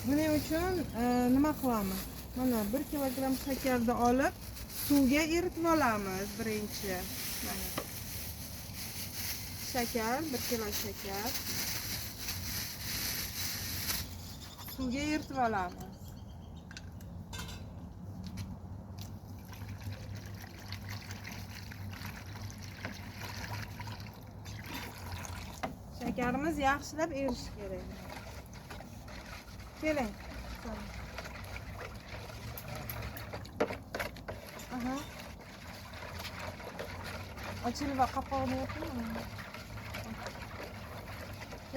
Buning uchun nima qilamiz? Mana 1 kilogramm shakarni olib suvga eritib olamiz birinchi. Mana. Shakar, 1 kilo shakar. Suvga eritib olamiz. Shakarimiz yaxshilab erishi kerak. Keling. Aha. Ochilib va qopqog'ini yoping.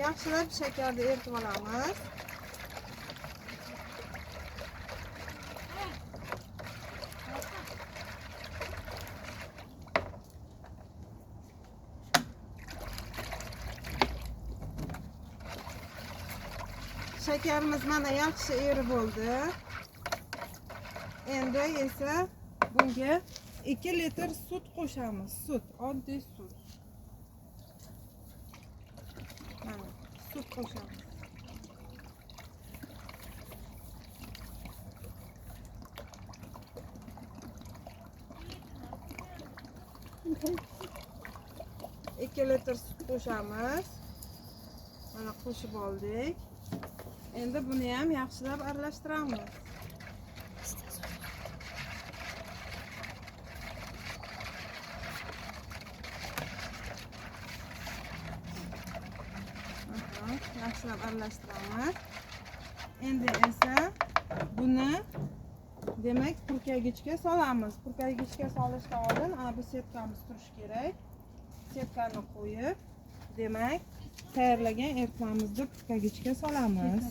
Yaxshilab shakarni eritib olamiz. Shakarimiz mana yaxshi erib bo'ldi. Endi esa bunga 2 litr sut qo'shamiz. Sut, oddiy sut. Mana sut qo'shamiz. 2 litr sut qo'shamiz. Mana qo'shib oldik. Endi buni ham yaxshilab aralashtiramiz. Yaxshilab aralashtiramiz. Endi esa buni demak purkagichga solamiz. Purkagichga solishdan oldin ana bu setkamiz turishi kerak. Setkani qo'yib, demak tayyorlagan eritmamizni purkagichga solamiz.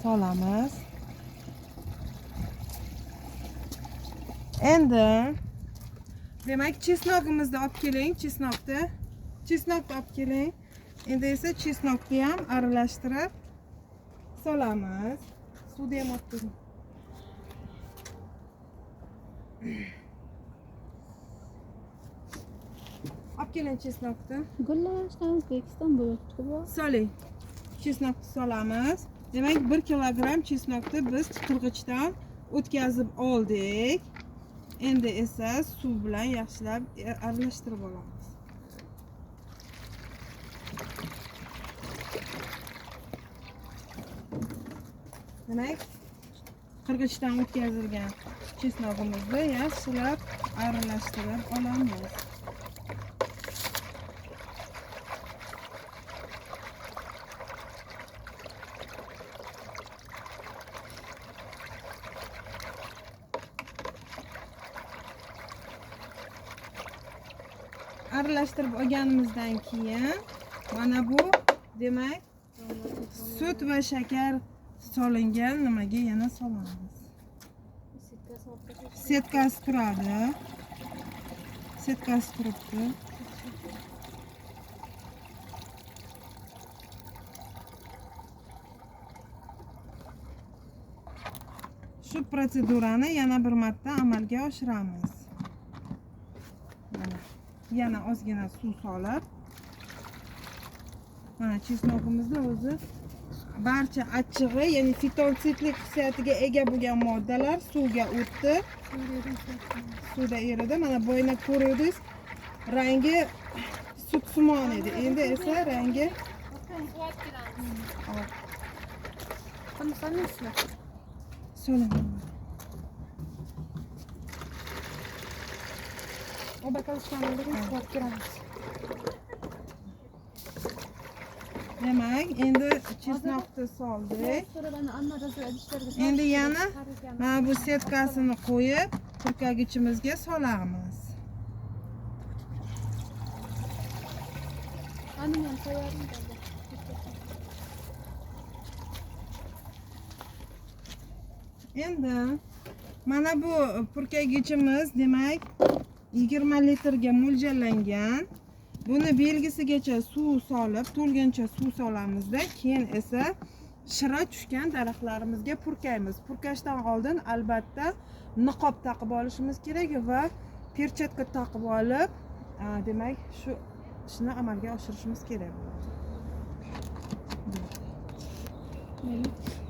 Solamiz. Endi demak chesnogimizni olib keling, chesnokni. Chesnokni olib keling. Endi esa chesnokni ham aralashtirib solamiz. Suvni ham olib keling. Olib keling chesnokni. Gullashdan O'zbekiston bo'libdi bu. Soling. Chesnokni solamiz. Demak 1 kilogramm chesnokni biz qirg'ichdan o'tkazib oldik. Endi esa suv bilan yaxshilab aralashtirib olamiz. Demak, qirg'ichdan o'tkazilgan chesnogimizni yaxshilab aralashtirib olamiz. Aralashtirib olganimizdan keyin mana bu demak sut va shakar solingan nimaga yana solamiz. Setkasi turadi. Setkasi turibdi. Shu protsedurani yana bir marta amalga oshiramiz. Mana yana ozgina suv solib, mana chesnogimizni o'zi barcha achchig'i, ya'ni fitontsidlik xususiyatiga ega bo'lgan moddalar suvga o'tdi. Suvda eridi. Mana boyna ko'rdingiz, rangi sutsimon edi. Endi esa rangi Buni solmaysizmi? Solaman. O bakalım suv olib kelamiz. Demak, endi chesnokni soldik. Endi yana mana bu setkasini qo'yib, purkagichimizga solamiz. Endi mana bu purkagichimiz demak 20 litrga mo'ljallangan. Buni belgisigacha suv solib, to'lgancha suv solamizda, keyin esa Shira tushgan daraxtlarimizga purkaymiz. Purkashdan oldin albatta niqob taqib olishimiz kerak va перчатка taqib olib, demak, shu ishni amalga oshirishimiz kerak bo'ladi. Mayli.